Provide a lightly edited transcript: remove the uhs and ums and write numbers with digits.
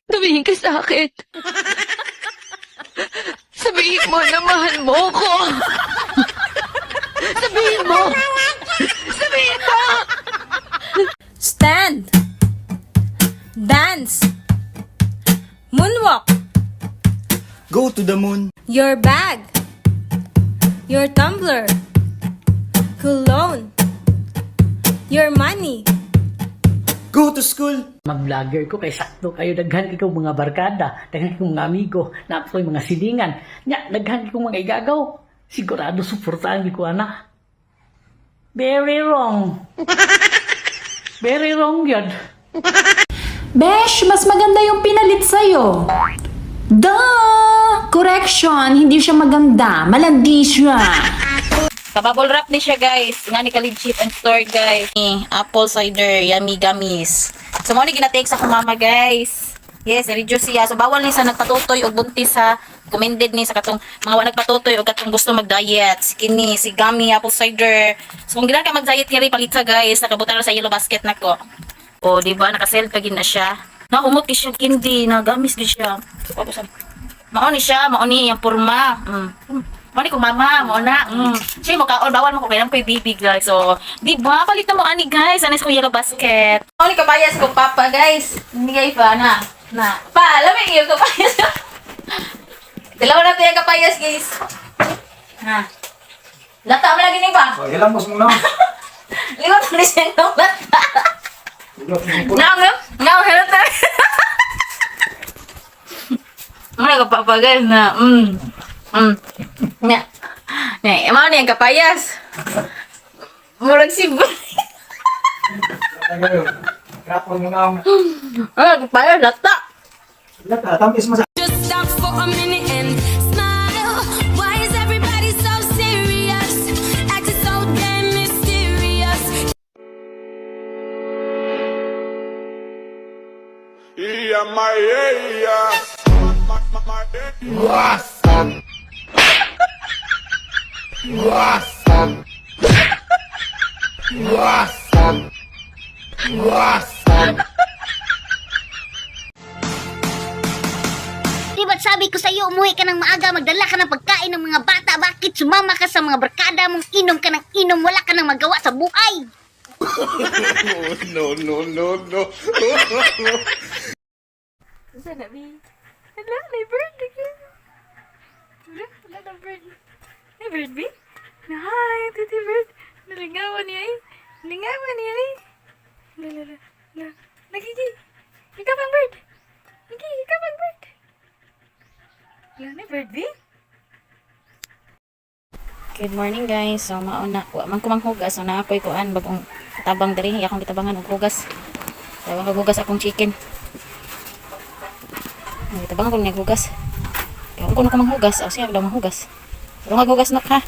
Tumingin ka sa akin. Sabihin mo na mahal mo ko. Sabihin mo. Sabihin mo. Stand. Dance. Moonwalk. Go to the moon. Your bag. Your tumbler. Cologne. Your money. Go to school. Mag-vlogger ko kay sakto kayo, daghan kay mga barkada, daghan kay mga amigo, naa ko'y mga silingan. Nya daghan kay mga igagaw. Sigurado suportahan ko ana. Very wrong. Very wrong yun. Besh, mas maganda yung pinalit sa'yo. Duh! Correction, hindi siya maganda. Malandi siya. Kabubble wrap ni siya, guys. Nga ni ka-legit ang store, guys. Eh, apple cider, yummy gummies. So mo ni ginatake sa akong mama, guys. Yes, reduce siya. So bawal ni sa nagpatutoy og buntis sa, recommended ni sa katong mga wa nagpatutoy og katong gusto mag-diet. Si kini si gummy apple cider. So kung gilan ka mag-diet ngiri palit sa, guys, nakabutan na sa yellow basket nako. O di ba nakasell pa gid na siya. Na humot siya kindi na gummies gid siya. Tapos mao ni siya, mao ni ang porma. Mao ni kong mama, mao na. Siya mo kaon, bawal mo ko kailan ko'y baby, guys. So, di ba palit na mo ani, guys. Ano sa yellow basket. Mao ni kapayas kong papa, guys. Hindi guys pa na. Na. Pa, alam mo yung kapayas. Dalawa na tayo kapayas, guys. Ha. Lata mo lagi ni pa. Oh, ilang mo na. Liwat mo ni siya ng lata. Ngaw, ngaw. Ngaw, hello tayo. Mga kapapa, guys, na. Nga. Nga, mao ni ang kapayas. Murag si Grapple mo na. Ah, kapayas, lata. Lata, tamis mo sa Just stop for a minute and smile. Why is everybody so serious? Acting so damn mysterious. Yeah, my yeah. Di ba't sabi ko sa'yo, umuwi ka ng maaga, magdala ka ng pagkain ng mga bata. Bakit sumama ka sa mga barkada mong inom ka ng inom, wala ka nang magawa sa buhay? No, no, no, no. Saan na, Bi? Hala, may bird. Wala, wala na bird. May bird, Bi? Hi, titi bird. Nalingawan niya eh. Nalingawan niya eh. La, la, la, la. Nagigi. Ikaw ang bird. Nagi, ikaw ang bird. Wala na bird, Bi? Good morning, guys. So mauna, wa man ko manghugas, so naa koy kuan bagong tabang diri, akong gitabangan og hugas. Tabang og hugas akong chicken. Ang gitabangan ko niya hugas. Kaya kung ko manghugas, aw siya daw manghugas. Pero nga hugas nok ha.